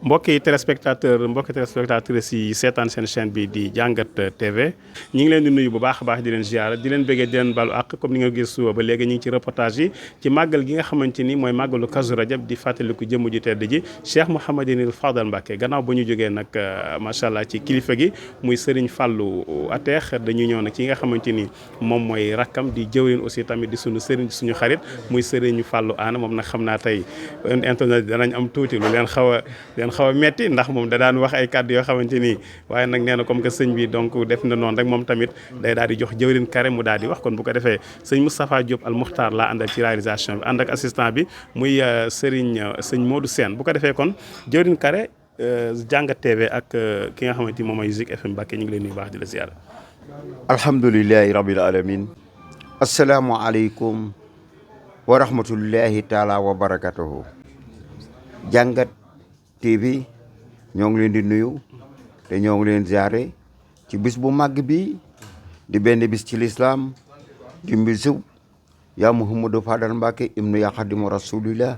mbokki téléspectatrices yi seetaan seen chaîne bi di jàngat TV ñi ngi leen di nuyu bu baax a baax di leen ziara di leen bëggee di leen balu ak comme ni nga gis suba ba léegi ñu ngi ci reportage yi ci màggal gi nga xamante ni mooy màggalu Kazu Rajab di fàttaliku jëmm ju tedd ji Cheikh Mouhamadinil Fadal Mbacké gannaaw ba ñu jógee nag macha allah ci kilifa gi muy Serigne Fallou Ateex dañuy ñëw nag ci nga xamante ni moom mooy rakkam di jëwriñ aussi tamit di suñu Serigne suñu xarit muy Serigne Fallou Anna moom nag xam naa tey internet danañ am tuuti lu leen xaw a metti ndax moom da daan wax ay kàddu yoo xamante ni waaye nag nee na comme que sëñ bi donc def na noonu rek moom tamit day daal di jox jëwrin Kare mu daal di wax kon bu ko defee sëñ Moustapha Diop Al Mukhtar laa àndal ci réalisation bi ànd ak assistant bi muy sëñ Modou Sène bu ko defee kon jëwrin Kare jàngat TV ak ki nga xamante ni moom mooy Zik FM Mbacké ñu ngi leen nuyu baax di la ziara. alhamdulillahi rabbil alamin assalaamu aleykum wa rahmatullahi taala wa barakatuhu jàngat TV ñoo ngi leen di nuyu te ñoo ngi leen ziare ci bis bu màgg bi di benn bis ci lislaam di bisu yaa Muhammadu Fadal Mbacké ibnu yaa xadimu rasulillah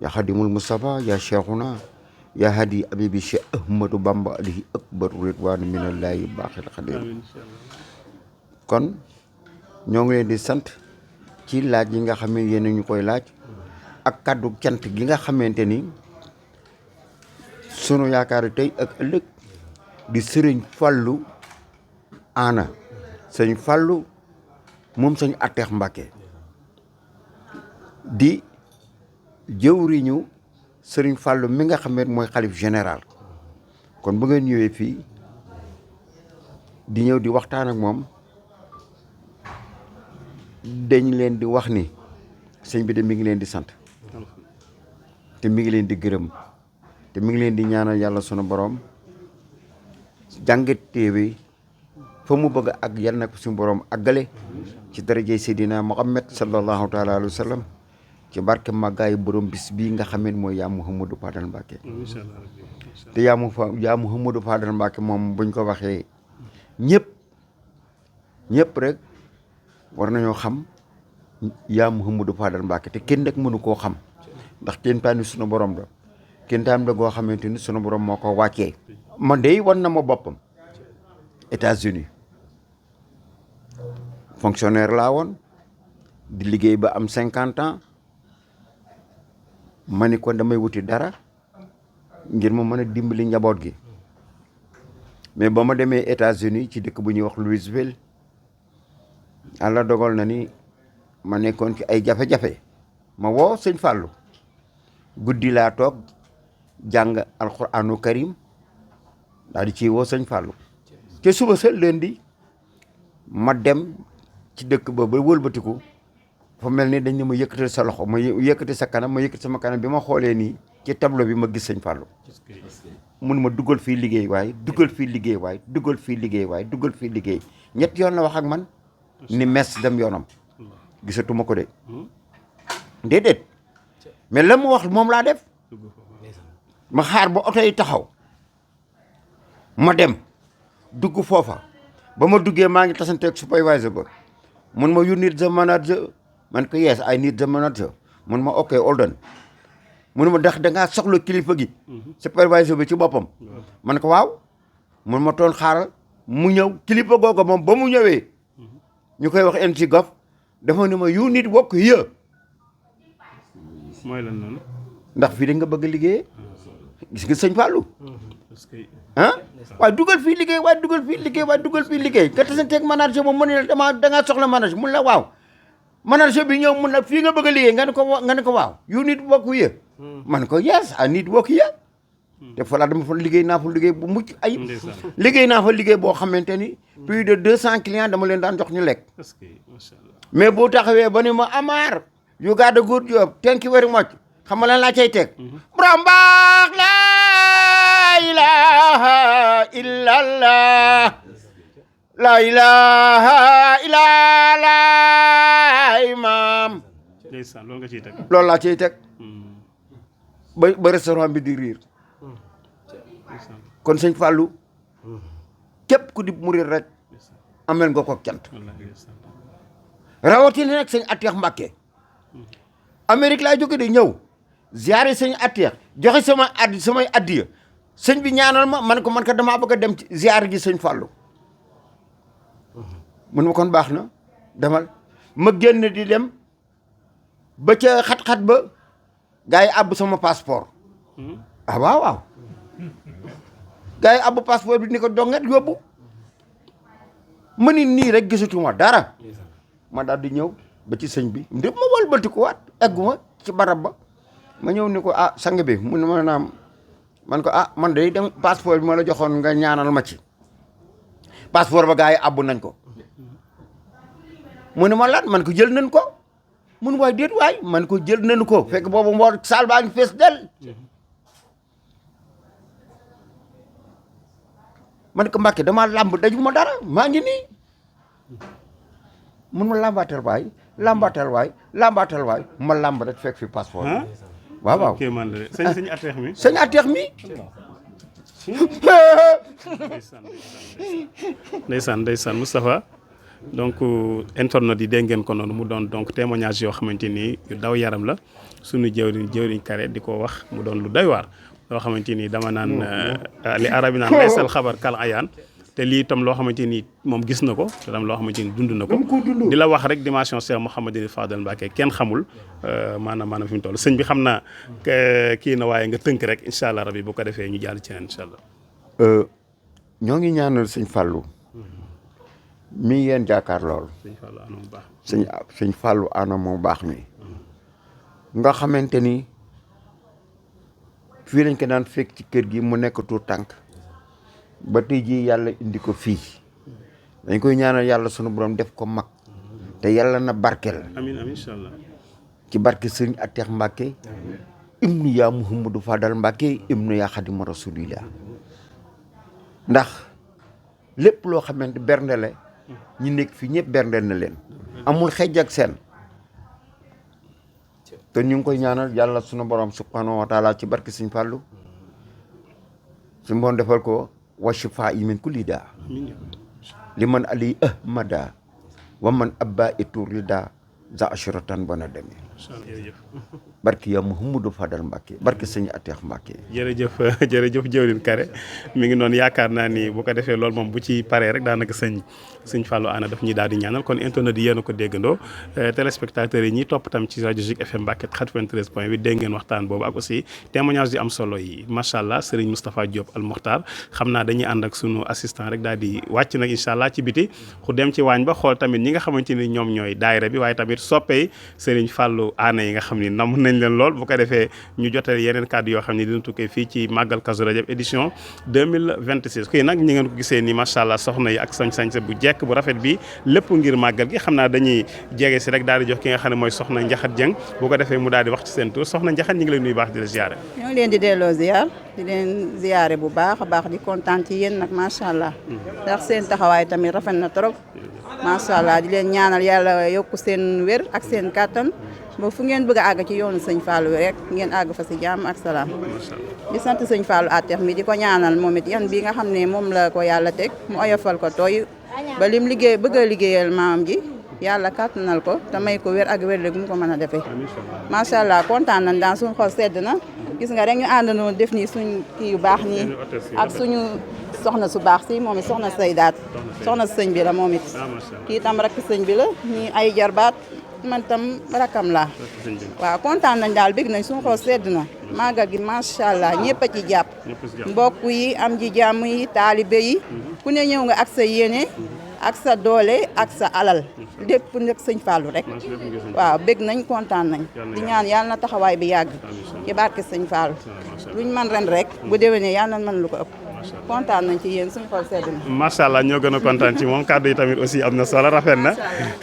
yaa xadimul Mustafa yaa cheikhuna yaa hadi abibi cheikh Ahmadou Bamba alihi akbaru ridwaanu minallahi baaxil xadim kon ñoo ngi leen di sant ci laaj yi nga xam ne yéen ñu koy laaj ak kaddu cant gi nga xamante ni sunu yaakaar tey ak ëllëg di sëriñ Fallou Anna sëriñ Fallou moom sëñ Ateex Mbacké di jëwriñu sëriñ Fallou mi nga xam ne mooy xalif général kon bu ngeen ñëwee fii di ñëw di waxtaan ak moom dañ leen di wax ni sëñ bi de mi ngi leen di sant te mi ngi leen di gërëm te mi ngi leen di ñaanal yàlla sunu borom jàngat TV fa mu bëgg ak yal na ko suñu borom àggale ci darajey Seydina Muhammad sallallahu taala alayhi wa sallam ci barke màggaayu borom bis bii nga xam ne mooy yaa Mouhamadou Fadal Mbacké te yaa Mouhamadou Fadal Mbacké moom buñ ko waxee ñëpp rek war nañoo xam yaa Mouhamadou Fadal Mbacké te kenn nag mënu koo xam ndax kenn taani sunu borom la kenn taam la goo xamante ni sunu borom moo ko wàccee. man de wan na ma boppam États-Unis fonctionnaire laa woon di liggéey ba am 50 ans ma ni ko damay wuti dara ngir ma mën a dimbali njaboot gi mais ba ma demee États-Unis ci dëkk bu ñuy wax Louisville Yàlla dogal na ni ma nekkoon ci ay jafe-jafe ma woo sëñ Fallou guddi laa toog jàng alxuraanu karim daal di ciy woo sëñ Fallou te suba sa lundi ma dem ci dëkk ba wëlbatiku fa mel ni dañ ne ma yëkkati sa loxo ma yëkkati sa kanam ma yëkkati sama kanam bi ma xoolee nii ci tableau bi ma gis sëñ Fallou mun ma duggal fii liggéey waaye duggal fii liggéey waaye duggal fii liggéey waaye duggal fii liggéey ñett yoon la wax ak man ni mes dem yoonam gisatuma ko de déedéet mais la mu wax moom laa def ma xaar ba oto yi taxaw ma dem dugg foofa ba ma duggee maa ngi tasanteeg supervisor ba mun ma you need the manager man ko yes I need the manager mun ma ok hold on mun ma ndax dangaa soxla kilifa gi supervisor bi ci boppam man ko waaw mun ma toon xaaral mu ñëw kilifa googu moom ba mu ñëwee ñu koy wax NC Gof dafa ne ma you need work here mooy lan noonu ndax fii da nga bëgg a liggéey gis nga sëñ Fallou ah waaye dugal fii liggéey waaye dugal fii liggéey waaye dugal fii liggéey nga tasanteeg manager moom mu ne la dangaa soxla manager mun la waaw manager bi ñëw mun la fii nga bëgg a liggéey nga ne ko waaw you need work here man ko yes I need work here te fa laa dama fa liggéey naa fa liggéey bu mucc ayib liggéey naa fa liggéey boo xamante ni plus de 200 clients dama leen daan jox ñu lekk mais boo taxawee ba ne ma Amar you got a good job thank you very much xam nga lan laa cay teg borom baax la ilaha illallah la ilaha illallah imam loolu nga ciy teg loolu laa ciy teg ba restaurant bi di riir kon sëñ Fallou képp ku di murid rek amel nga ko cant rawatina nag sëñ Ateex Mbacké Amérique laa jóge de ñëw ziare sëñ Ateex joxe samay addiya sëñ bi ñaanal ma man ko damaa bëgg a dem ci ziare gi sëñ Fallou mun ma kon baax na demal ma génn di dem ba ca xat-xat ba gars yi àbb sama passeport ah waaw gars yi àbb passeport bi ni ko donget yóbbu ma ni nii rek gisatuma dara ma daal di ñëw ba ci sëñ bi ndé ma walbati ko waat egguma ci barab ba ma ñëw ni ko ah sang bi mu ne ma naam man ko ah man day dem passeport bi ma la joxoon nga ñaanal ma ci passeport ba gars yi àbb nañ ko mu ne ma lan man ko jël nañ ko mun waay déet waay man ko jël nañu ko fekk boobu mboor saal baa ngi fees del man ko Mbàkke dama làmb dajuma dara maa ngi nii mun ma làmbaatal waay làmbaatal waay ma làmb rek fekk fi passeport waaw ok man de sëñ Ateex mi sëñ Ateex mi ndeysaan Moustapha donc internet yi dégg ngeen ko noonu mu doon donc témoignage yoo xamante ni yu daw yaram la suñu jëwriñ Kare di ko wax mu doon lu doy waar loo xamante ni dama naan li arabi naan laysal xabar kal ayaan te lii itam loo xamante ni moom gis na ko te tam loo xamante ni dund na ko di la wax rek dimension Cheikh Mouhamadou Fadel Mbacké kenn xamul maanaam fi mu toll sëñ bi xam naa kii na waaye nga tënk rek incha allah rabi bu ko defee ñu jàll ci neen incha allah ñoo ngi ñaanal sëñ Fallou mi yéen jàkkaar lool sëñ Fallou ana moo baax mi nga xamante ni fii lañ ko daan fekk ci kër gi mu nekk tuut tànk ba tey jii yàlla indi ko fii dañ koy ñaanal yàlla sunu borom def ko mag te yàlla na barkel amiin incha allah ci barke sëriñ Ateex Mbàkke ibnu yaa Muhammadu Fadal Mbàkke ibnu yaa Xadimu Rasulillah ndax lépp loo xamante berndele ñi nekk fii ñëpp berndeel na leen amul xejj ak seen te ñu ngi koy ñaanal yàlla sunu borom subhanahu wa taala ci barke sëñ Fallou su mboon defal ko wa shifaa min kulli daa li man ali ahmada wa man abba iturida za ashratan bana demi barki ya Mouhamadou Fadal Mbacke barki sëñ Ateex Mbacke. jërëjëf jëwriñ Kare mi ngi noonu yaakaar naa ni bu ko defee loolu moom bu ci paree rek daanaka sëñ Fallou Anna daf ñuy daal di ñaanal kon internet yi yéen a ko déggandoo téléspectateurs yi ñi topp tam ci rajo Zik FM Mbacke 93.8 dégg ngeen waxtaan boobu ak aussi témoignage yu am solo yi macha allah Serigne Moustapha Diop Al Mokhtar xam naa dañuy ànd ak sunu assistant rek daal di wàcc nag incha allah ci biti ku dem ci waañ ba xool tamit ñi nga xamante ni ñoom ñooy daayira bi waaye tamit soppee Serigne Fallou Anna yi nga xam ni nam nañ leen lool bu ko defee ñu jotee yeneen kàddu yoo xam ne dina tukkee fii ci màggal Kazu Rajab édition 2026 kii nag ñi ngeen ko gisee ni macha allah soxna yi ak sañ-sañse bu jekk bu rafet bi lépp ngir màggal gi xam naa dañuy jege si rek daal di jox ki nga xam ne mooy soxna Njaxat Jeng bu ko defee mu daal di wax ci seen tur soxna Njaxat ñi ngi lay nuyu baax di la ziare. ñoo ngi leen di delloo ziar di leen ziare bu baax a baax di kontaan ci yéen nag macha allah ndax seen taxawaay tamit rafet na trop macha allah di leen ñaanal yàlla yokku seen wér ak seen kàttan ba fu ngeen bëgg a àgg ci yoonu sëñ Fallou rek ngeen àgg fa si jàmm ak salaam di sant sëñ Fallou Ateex mi di ko ñaanal moom it yan bi nga xam ne moom la ko yàlla teg mu oyofal ko tooy ba lim liggéey bëgg a liggéeyal maam ji yàlla kàttanal ko te may ko wér ak wér rek mu ko mën a defee macha allah kontaan nañ daal suñu xol sedd na gis nga rek ñu àndandoo def nii suñ kii yu baax nii ak suñu soxna su baax si moom it soxna Saydaat soxna sëñ bi la moom it kii tam rek sëñ bi la ñii ay jarbaat man tam rakam laa waaw kontaan nañ daal bég nañ suñu xol sedd na màggal gi macha allah ñëpp a ci jàpp mbokk yi am ji jàmm yi taalibe yi ku ne ñëw nga ak sa yéene ak sa doole ak sa alal lépp nag sëñ Fallou rek waaw bég nañ kontaan nañ di ñaan yàlla na taxawaay bi yàgg ci barke sëñ Fallou luñ man ren rek bu déwénee yàlla na mën lu ko ëpp kontaan nañ ci yéen suñu xol sedd na macha allah ñoo gën a kontaan ci moom kàddu yi tamit aussi am na solo rafet na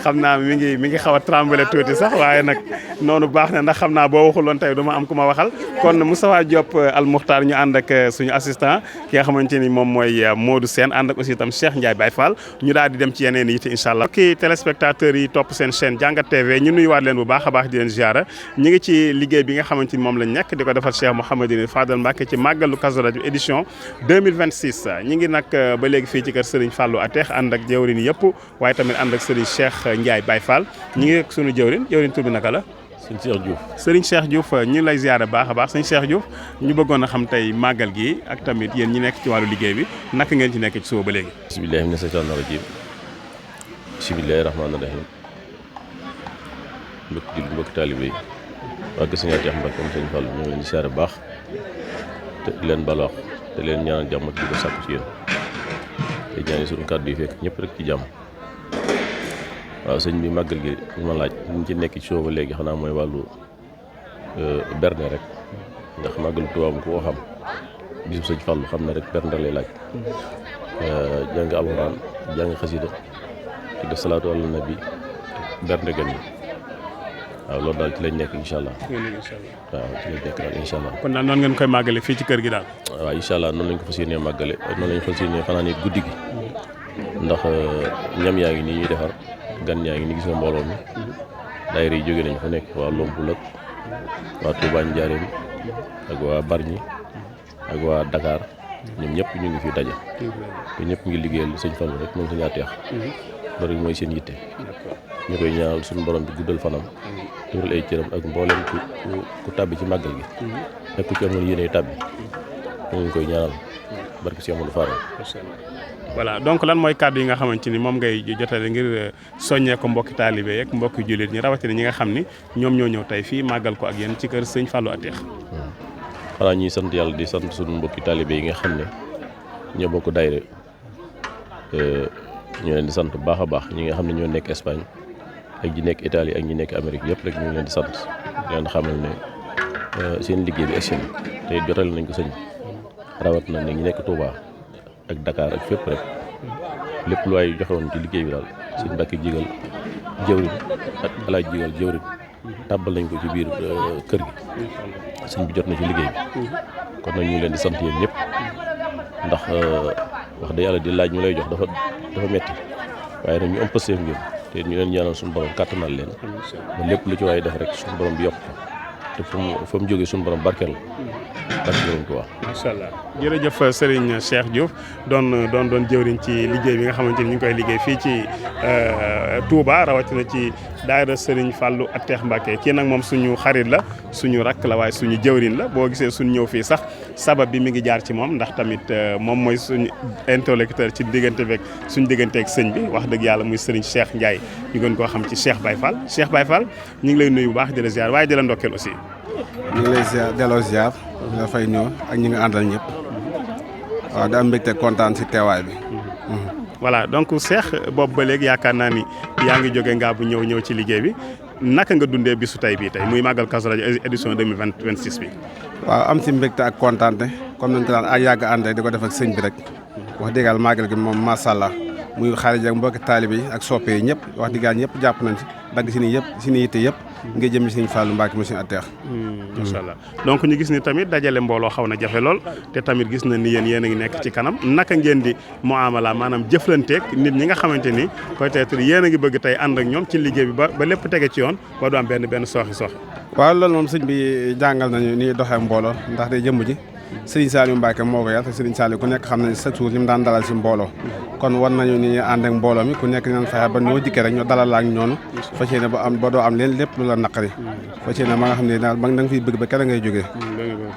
xam naa mi ngi xaw a tremblé tuuti sax waaye nag noonu baax na ndax xam naa boo waxuloon tey du ma am ku ma waxal kon Moustapha Diop Al Mokhtar ñu ànd ak suñu assistant ki nga xamante ni moom mooy Modou Sène ànd ak aussi itam Cheikh Ndiaye Baye Fall ñu daal di dem ci yeneen yi te incha allah kii téléspectateurs yi topp seen chaîne Jàngat TV ñu nuyuwaat leen bu baax a baax di leen ziara ñu ngi ci liggéey bi nga xamante ni moom lañ nekk di ko defal Cheikh Mouhamadou Fadal Mbacké ci màggalu Kazu Rajab édition 2026 ñi ngi nag ba léegi fii ci kër Serigne Fallou Ateex ànd ak jëwrin yëpp waaye tamit ànd ak Serigne Cheikh Ndiaye Baye Fall ñi ngi ak sunu jëwrin tur bi naka la sëñ Cheikh Diouf. Serigne Cheikh Diouf ñu ngi lay ziare baax a baax sëñ Cheikh Diouf ñu bëggoon a xam tey màggal gi ak tamit yéen ñi nekk ci wàllu liggéey bi naka ngeen ci nekk ci suba ba léegi. bismillahi mina seytaani rajiim bismillahi rahmaani rahiim mbokki jullit mbokki taalibe yi waa gis nga Cheikh Mbacke moom sëñ Fall ñu ngi leen di ziare baax te di leen balaax te leen ñaanal jàmm di ko sàkku ci yéen te ñaani suñu kàddu yi fekk ñëpp rek ci jàmm. waaw sëñ bi màggal gi ma laaj ñu ci nekk ci suba ba léegi xanaa mooy wàllu berne rek ndax màggalu Tuubaa mu ko xam bisub sëñ Fallu xam na rek berne lay laaj jàng alxuraan jàng xasida ci def salaatu ala nabi berne gan yi waaw loolu daal ci lañ nekk incha allah waaw ci lañ nekk daal incha allah. kon daal noonu ngeen koy màggale fii ci kër gi daal. waaw incha allah noonu lañ ko fas yéenee màggale noonu lañ fas yéenee fanaan it guddi gi ndax ñam yaa ngi nii ñuy defar gan yaa ngi ni gis nga mbooloo mi daayira yi jóge nañ fa nekk waa Lompul ak waa Touba Njaaréem ak waa Bargny ak waa Dakar ñoom ñëpp ñu ngi fi daje te ñëpp ngi liggéeyal sëñ Fallu rek moom sëñ Ateex loolu mooy seen yitte ñu koy ñaanal suñu borom bi guddal fanam tuural ay cëram ak mboolem ku tàbbi ci màggal gi ak ku ci amoon yéene tàbbi ñu ngi koy ñaanal barke si Amadou Faral. voilà donc lan mooy kàddu yi nga xamante ni moom ngay jotale ngir soññee ko mbokki taalibe yeeg mbokki jullit ñi rawatina ñi nga xam ni ñoom ñoo ñëw tey fii màggal ko ak yéen ci kër sëñ Fallou Ateex. xanaa ñuy sant yàlla di sant suñu mbokki taalibe yi nga xam ne ñoo bokk daayira ñu leen di sant bu baax a baax ñi nga xam ne ñoo nekk Espagne ak ñi nekk Italie ak ñi nekk Amérique yëpp rek ñu ngi leen di sant leen xamal ne seen liggéey bi egsi na te jotale nañ ko sëñ rawat na ne ñi nekk Touba ak Dakar ak fépp rek lépp lu waay joxe woon ci liggéey bi daal sëñ Mbàkke jigal jëwriñ ak alaaj jigal jëwriñ tàbbal nañ ko ci biir kër gi sëñ bi jot na ci liggéey bi kon nag ñu ngi leen di sant yéen ñëpp ndax wax dëgg yàlla di laaj ñu lay jox dafa metti waaye nag ñu am pësteef ngeen te ñu leen ñaanal suñu borom kàttanal leen ba lépp lu ci waay def rek suñu borom bi yokk ko te fa mu jógee suñu borom barkeel barkeel ko wax. macha allah jërëjëf Serigne Cheikh Diouf doon jëwriñ ci liggéey bi nga xamante ni ñu ngi koy liggéey fii ci Touba rawatina ci daayira Serigne Fallou Ateex Mbacke kii nag moom suñu xarit la suñu rakk la waaye suñu jëwriñ la boo gisee suñu ñëw fii sax sabab bi mi ngi jaar ci moom ndax tamit moom mooy suñu interlocuteur ci diggante beeg suñu digganteeg sëñ bi wax dëgg yàlla muy Serigne Cheikh Ndiaye ñu gën koo xam ci Cheikh Baye Fall Cheikh Baye Fall ñu ngi lay nuyu bu baax di la ziar waaye di la ndokkeel aussi. ñu ngi lay ziar delloo ziar la fay ñëw ak ñi nga àndal ñëpp waaw da am mbégte kontaan si teewaay bi. voilà donc Cheikh boobu ba léegi yaakaar naa ni yaa ngi jóge ngaa bu ñëw ci liggéey bi naka nga dundee bisu tey bii tey muy màggal Kazu Rajab édition 2026 bi. waaw am si mbégte ak kontaante comme nañ ko daan ay yàgg àndee di ko def ak sëñ bi rek wax dëgg yàlla màggal gi moom macha allah muy xarit ak mbokki taalibe yi ak soppe yi ñëpp wax dëgg yàlla ñëpp jàpp nañ ci dagg si nii yëpp si nii yitte yëpp nga jëm si sëñ Fallou Mbacke mu sëñ Ateex. macha allah donc ñu gis ni tamit dajale mbooloo xaw na jafe lool te tamit gis na ni yéen a ngi nekk ci kanam naka ngeen di muamala maanaam jëflanteeg nit ñi nga xamante ni peut-être yéen a ngi bëgg tey ànd ak ñoom ci liggéey bi ba lépp tege ci yoon ba du am benn sooxi. waaw loolu moom sëñ bi jàngal nañu ni doxee mbooloo ndax day jëmm ji Serigne Saliou Mbacke moo ko yar te Serigne Saliou ku nekk xam nañ chaque jour ni mu daan dalal si mbooloo kon war nañu ni ànd ak mbooloo mi ku nekk nañ fexe ba noo dikkee rek ñu dalal ak ñoonu fas yéene ba doo am leen lépp lu la naqari fas yéene ma nga xam ne daal ba nga fiy bëgg ba kenn ngay jógee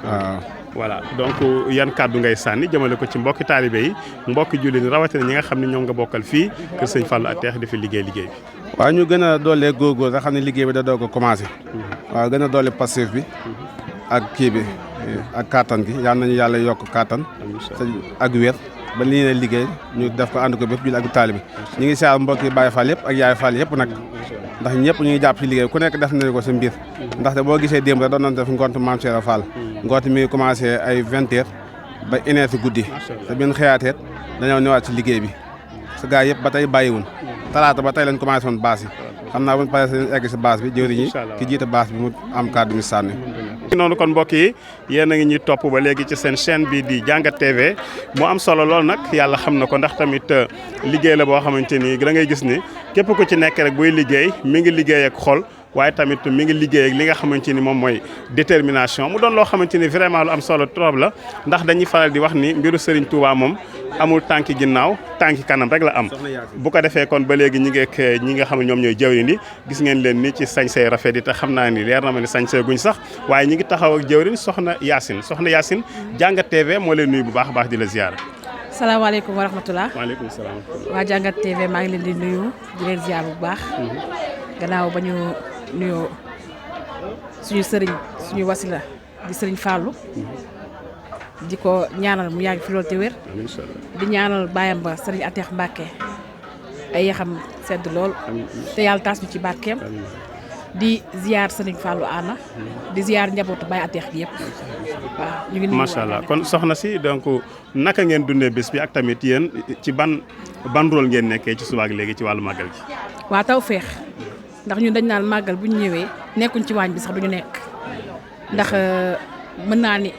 waaw. voilà donc yan kàddu ngay sànni jëmale ko ci mbokki taalibe yi mbokki jullit ñi rawatina ñi nga xam ne ñoom nga bokkal fii kër sëñ Fallou Ateex di fi liggéey bi. waaw ñu gën a doole góorgóor nga xam ne liggéey bi da doog a commencé waaw gën a doole passif bi ak kii bi ak kattan gi yal nañu yàlla yokk kattan ak wér ba li ñuy liggéey ñu def ko ànd ko bépp jullit ak taalibe ñu ngi siyaar mbokki Baye Fall yëpp ak Yaay Fall yëpp nag ndax ñëpp ñu ngi jàpp ci liggéey ku nekk def nañu ko sa mbir ndaxte boo gisee démb rek doon nañ def ngont Maam Cheikh Fall ngont mi ngi commencé ay 20 heures ba 1 heure si guddi te benn xëyaateet dañoo ñëwaat ci liggéey bi sa gars yëpp ba tey bàyyiwun talaata ba tey lañ commencé woon baas yi xam naa bu ñu paree seen egg si baas bi jëwriñ yi ki jiite baas bi mu am kàddu mi sànni. noonu kon mbokk yi yéen a ngi ñuy topp ba léegi ci seen chaîne bi di Jàngat TV mu am solo lool nag yàlla xam na ko ndax tamit liggéey la boo xamante ni da ngay gis ni képp ku ci nekk rek buy liggéey mi ngi liggéey ak xol waaye tamit mi ngi liggéey ak li nga xamante ni moom mooy détermination mu doon loo xamante ni vraiment lu am solo trop la ndax dañuy faral di wax ni mbiru Serigne Touba moom amul tànki ginnaaw tànki kanam rek la am bu ko defee kon ba léegi ñi ngeek ñi nga xam ne ñoom ñooy jëwriñ yi gis ngeen leen ni ci sañsee rafet yi te xam naa ni leer na ma ni sañsee guñ sax waaye ñi ngi taxaw ak jëwriñ soxna Yacine Jàngat TV moo leen nuyu bu baax a baax di la ziyaara. salaamaaleykum wa rahmatulah. waaleykum salaam. waa Jàngat TV maa ngi leen di nuyu di leen ziar bu baax. gannaaw ba ñu nuyoo suñu sëriñ suñu wasila di sëriñ Fallou. di ko ñaanal mu yàgg fi loolu te wér. di ñaanal baayam ba sëriñ Ateex Mbàkke ay yaxam sedd lool. te yàlla taas ñu ci barkeem. di ziar sëriñ Fallou Anna. di ziar njabootu Baye Ateex gi yëpp. waaw ñu ngi nuyu macha allah kon soxna si donc naka ngeen dundee bés bi ak tamit yéen ci ban rôle ngeen nekkee ci subaak léegi ci wàllu màggal gi. waa taw feex ndax ñun dañ naan màggal bu ñu ñëwee nekkuñ ci waañ bi sax duñu nekk ndax mën naa ni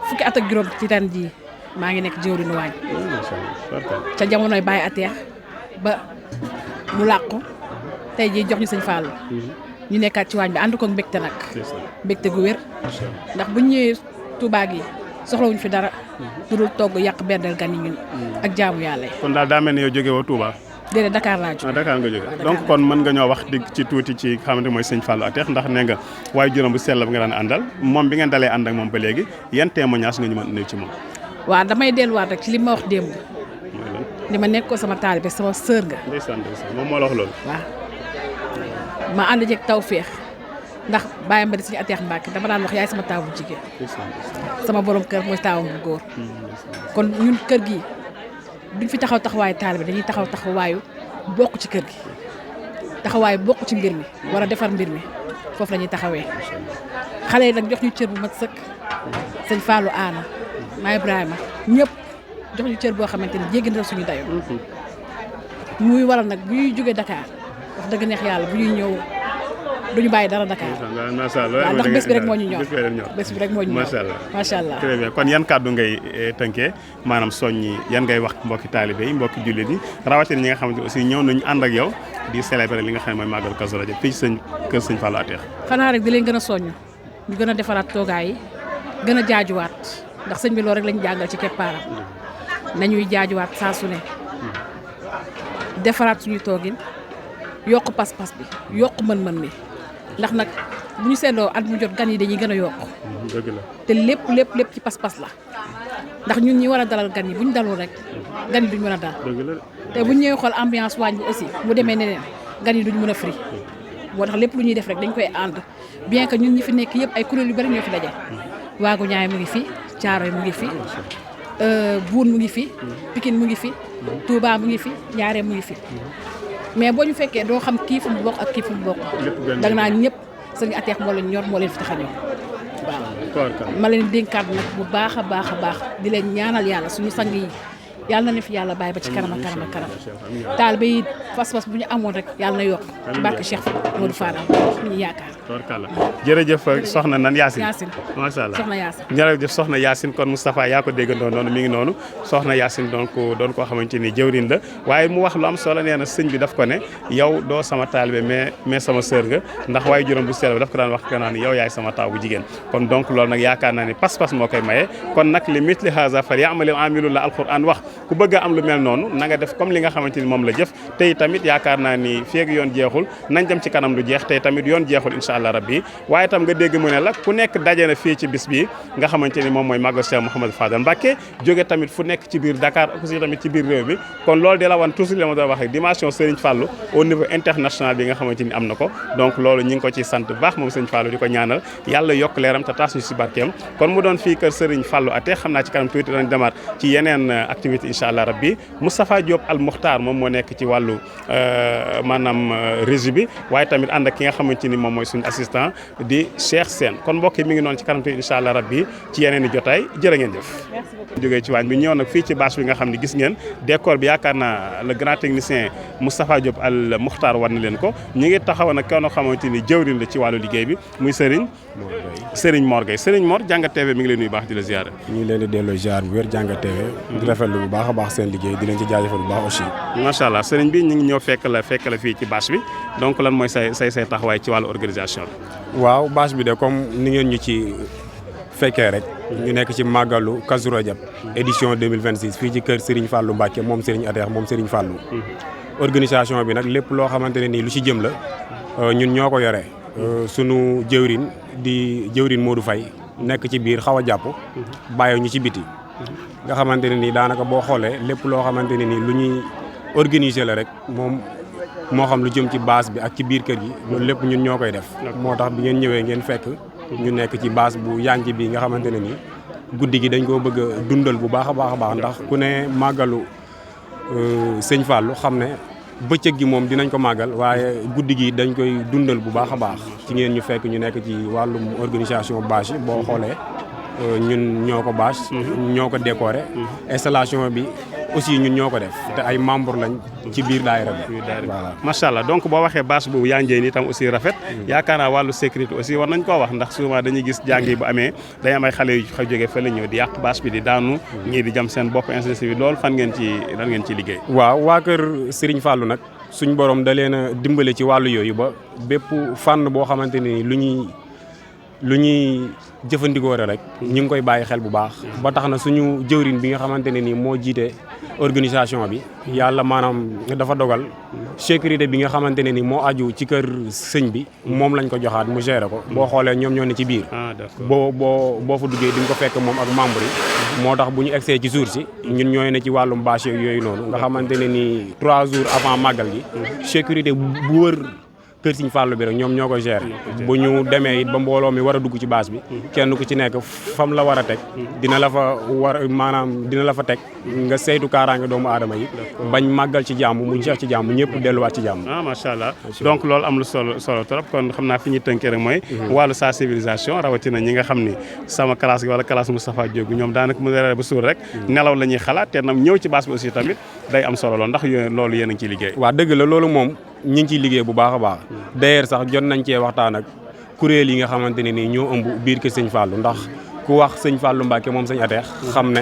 fukki at ak juróom ci ren jii maa ngi nekk jëwriñu waañ ca jamonoy Baye Ateex ba mu làqu tey jii jox ñu sëñ Fallou ñu nekkaat ci waañ bi ànd ko mbégte nag mbégte gu wér ndax bu ñu ñëwee Touba gi soxlawuñ fi dara lu dul togg yàq berdel gan yi ñun ak jaamu yàlla yi. kon daal daa mel ni yow jóge woo Touba. déedéet Dakar laa jóge. Dakar nga jóge donc kon mën nga ñoo wax di ci tuuti ci xamante mooy sëñ Fallou Ateex ndax nee nga waaye juróom bu sell ba nga daan àndal moom bi ngeen dalee ànd ak moom ba léegi yan témoignage nga ñu mën a nuyu ci moom. waaw damay delluwaat rek ci li ma wax démb. li ma nekk ko sama taalibe sama sœur nga. ndeysaan moom moo la wax loolu. waaw ma ànd jeeg taw féex ndax bàyyam ba di suñu Ateex Mbàkke dama daan wax yaay sama taawu jigéen. sama borom kër mooy taawam bu góor. kon ñun kër gi duñ fi taxaw taxawaayu taalibe dañuy taxaw taxawaayu bokk ci kër gi taxawaayu bokk ci mbir mi war a defar mbir mi foofu la ñuy taxawee. xale yi nag jox ñu cër bu mat sëkk sëñ Fallou Anna maa Ibrahima ñëpp jox ñu cër boo xamante ni jéggi na suñu dayoo. muy waral nag bu ñuy jógee Dakar wax dëgg neex yàlla bu ñuy ñëw duñu bàyyi dara Dakar. waaw ndax bés bi rek moo ñu ñor bés bi rek moo ñu ñor macha allah. très bien kon yan kàddu ngay tënkee maanaam soññi yan ngay wax mbokki taalibe yi mbokki jullit yi rawatina ñi nga xamante aussi ñëw nañu ànd ak yow di célébrer li nga xam ne mooy màggal Kazu Rajab fii ci kër sëñ Fallou Ateex. xanaa rek di leen gën a soññ ñu gën a defaraat toogaay yi gën a jaajuwaat ndax sëñ bi loolu rek lañu jàngal ci keppaaram nañuy jaajuwaat saa su ne defaraat suñuy toogin yokk pas-pas bi yokk mën-mën mi ndax nag bu ñu seetloo at mu jot gan yi dañuy gën a yokk dëgg la te lépp ci pas-pas la ndax ñun ñi war a dalal gan yi bu ñu dalul rek gan yi duñ mën a dal te bu ñu ñëwee xool ambiance waañ bi aussi mu demee neneen gan yi duñ mën a fri moo tax lépp lu ñuy def rek dañ koy ànd bien que ñun ñi fi nekk yëpp ay kuréel yu bari ñoo fi daje waagu ñaay mu ngi fi Caaroy mu ngi fi Buun mu ngi fi Pikine mu ngi fi Touba mu ngi fi Njaaréem mu ngi fi mais boo ñu fekkee doo xam kii fu mu bokk ak kii fu mu bokk danga naa ñëpp sëñ Ateex moo leen ñor moo leen fi tax a ñëw waaw ma leen dénkaat nag bu baax a baax a baax di leen ñaanal yàlla suñu sang yi yàlla na leen fi yàlla bàyyi ba ci kanam ak kanam ak kanam taal ba yi fas-fas bu ñu amoon rek yàlla na yokk ci barke Cheikh Modou Fadal ñu yaakaar jërëjëf soxna nan Yacine macha allah soxna Yacine jërëjëf soxna Yacine kon Moustapha yaa ko déggandoo noonu mi ngi noonu soxna Yacine donc doon koo xamante ni jëwriñ la waaye mu wax lu am solo nee na sëñ bi daf ko ne yow doo sama taalibe mais sama sœur nga ndax waaye juróom bu sell bi daf ko daan wax ko naan yow yaay sama taaw bu jigéen kon donc loolu nag yaakaar naa ni pas-pas moo koy maye kon nag li mitli haza fal ya'malil aamiluun la alquran wax ku bëgg a am lu mel noonu na nga def comme li nga xamante ni moom la jëf tey tamit yaakaar naa ni feeg yoon jeexul nañ dem ci kanam lu jeex tey tamit yoon jeexul incha allah rabbi waaye tam nga dégg mu ne la ku nekk daje na fii ci bis bi nga xamante ni moom mooy màggal Cheikh Mouhamadou Fadal Mbacké jóge tamit fu nekk ci biir Dakar aussi tamit ci biir réew mi kon loolu di la wan toujours li ma doon wax rek dimension Serigne Fallou au niveau international bi nga xamante ni am na ko donc loolu ñi ngi ko ci sant bu baax moom Serigne Fallou di ko ñaanal yàlla yokk leeram te taas ñu si barkeem kon mu doon fii kër Serigne Fallou Ateex xam naa ci kanam tuuti dañ demaat ci yeneen activité incha allah rabbi Moustapha Diop Al Mukhtar moom moo nekk ci wàllu maanaam régie bi waaye tamit ànd ak ki nga xamante ni moom mooy suñu assistant di Cheikh Sène kon mbokk yi mi ngi noonu ci kanam tuuti incha allah rabbi ci yeneen i jotaay jërë ngeen jëf. jógee ci waañ bi ñëw nag fii ci bâche bi nga xam ne gis ngeen décor bi yaakaar naa le grand technicien Moustapha Diop Al Mukhtar war na leen ko ñu ngi taxaw nag kenn xamante ni jëwriñ la ci wàllu liggéey bi muy Serigne Mor Gueye Serigne Mor Jàngat TV mi ngi leen nuyu baax di la ziar. ñu ngi leen di delloo ziar bu wér Jàngat TV di rafetlu bu baax baax a baax seen liggéey di leen ci jaajëfal bu baax aussi. macha allah sëriñ bi ñu ngi ñëw fekk la fii ci bâche bi donc lan mooy say taxawaay ci wàllu organisation bi. waaw bâche bi de comme ni ngeen ñu ci fekkee rek. ñu nekk ci màggalu Kazu Rajab édition 2026 fii ci kër Serigne Fallou Mbacke moom Serigne Ateex moom Serigne Fallou. organisation bi nag lépp loo xamante ne nii lu ci jëm la ñun ñoo ko yore. sunu jëwrin di jëwrin Modou Faye nekk ci biir xaw a jàpp bàyyi ñu ci biti nga xamante ne nii daanaka boo xoolee lépp loo xamante ne nii lu ñuy organiser la rek moom moo xam lu jëm ci base bi ak ci biir kër gi loolu lépp ñun ñoo koy def moo tax bi ngeen ñëwee ngeen fekk ñu nekk ci base bu yanj bi nga xamante ne nii guddi gi dañ koo bëgg a dundal bu baax a baax a baax ndax ku ne màggalu sëñ Fallou xam ne bëccëg gi moom dinañ ko màggal waaye guddi gi dañ koy dundal bu baax a baax ci ngeen ñu fekk ñu nekk ci wàllum organisation bâche yi boo xoolee ñun ñoo ko bâche ñoo ko décoré installation bi aussi ñun ñoo ko def te ay membre lañ ci biir daayira bi voilà macha allah donc boo waxee bâche boobu yanjee ni tam aussi rafet yaakaar naa wàllu sécurité aussi war nañ koo wax ndax souvent dañuy gis jàng yi bu amee dañu am ay xale yu xa jógee fële ñëw di yàq bâche bi di daanu ñii di jam seen bopp ainsi bi loolu lan ngeen ci liggéey. waaw waa kër Serigne Fallou nag suñ borom da leen a dimbale ci wàllu yooyu ba bépp fànn boo xamante ni lu ñuy jëfandikoo rek ñu ngi koy bàyyi xel bu baax ba tax na suñu jëwrin bi nga xamante ne nii moo jiite organisation bi yàlla maanaam dafa dogal sécurité bi nga xamante ne ni moo aju ci kër sëñ bi moom lañ ko joxaat mu gérer ko boo xoolee ñoom ñoo ne ci biir boo fa duggee di nga ko fekk moom ak membre yi moo tax bu ñu egsee ci jour si ñun ñooy ne ci wàllum bâche yooyu noonu nga xamante ne ni 3 jours avant màggal gi sécurité bu wër kër Sëñ Fallu bi rek ñoom ñoo ko gérer bu ñu demee it ba mbooloo mi war a dugg ci bâche bi kenn ku ci nekk fam la war a teg dina la fa teg nga saytu kaaraange doomu aadama yi bañ màggal ci jàmm mu jeex ci jàmm ñëpp delluwaat ci jàmm. macha allah donc loolu am lu solo trop kon xam naa fi ñuy tënkee rek mooy wàllu sensibilisation rawatina ñi nga xam ni sama classe gi wala classe Moustapha Diop ñoom daanaka mu reere ba suur rek nelaw la ñuy xalaat te nam ñëw ci bâche bi aussi tamit day am solo lool ndax loolu yéen a ngi ciy liggéey. waaw dëgg la loolu moom ñu ngi ciy liggéey bu baax a baax d'ailleurs sax jot nañ cee waxtaan ak kuréel yi nga xamante ne nii ñoo ëmb biir kër sëñ Fallou ndax ku wax sëñ Fallou Mbacke moom sëñ Ateex xam ne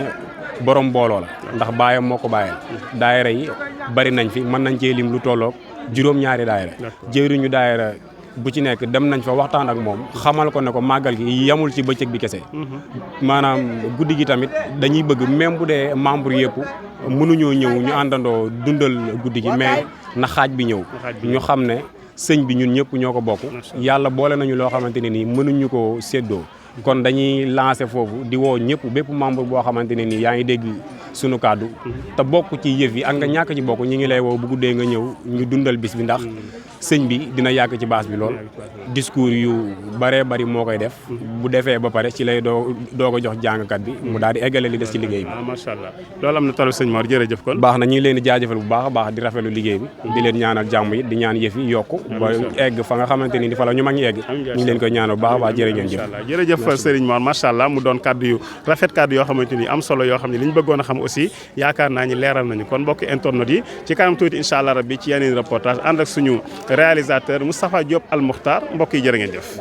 borom mbooloo la ndax baayam moo ko bàyyeel daayira yi bari nañ fi mën nañ cee lim lu tolloog juróom-ñaari daayira jëriñu daayira bu ci nekk dem nañ fa waxtaan ak moom xamal ko ne ko màggal gi yamul ci bëccëg bi kese maanaam guddi gi tamit dañuy bëgg même bu dee membre yëpp mënuñoo ñëw ñu àndandoo dundal guddi gi mais na xaaj bi ñëw ñu xam ne sëñ bi ñun ñëpp ñoo ko bokk yàlla boole nañu loo xamante ne nii mënuñu ko séddoo kon dañuy lancer foofu di woo ñëpp bépp membre boo xamante ne nii yaa ngi dégg sunu kàddu te bokk ci yëf yi ak nga ñàkk ci bokk ñi ngi lay woo bu guddee nga ñëw ñu dundal bis bi ndax sëñ bi dina yàgg ci bâche bi lool discours yu bëree bëri moo koy def bu defee ba pare ci lay doog a jox jàngkat bi mu daal di eggale li des ci liggéey bi. macha allah loolu am na tolo sëñ Mor jërëjëf kon. baax na ñu ngi leen di jaajëfal bu baax a baax di rafetlu liggéey bi di leen ñaanal jàmm yi di ñaan yëf yi yokku ba egg fa nga xamante ni fa la ñu mag ñi egg ñu ngi leen koy ñaanal bu baax a baax jërë ngeen jëf. jërëjëf Serigne Mor macha allah mu doon kaddu yu rafet kaddu yoo xamante ni am solo yoo xam ne li ñu bëggoon a xam aussi yaakaar naa ñi leeral nañu kon mbokki internautes yi ci kanam tuuti incha allah rabbi ci yeneen reportage ànd ak suñu réalisateur Moustapha Diop Al Mokhtar mbokk yi jërë ngeen jëf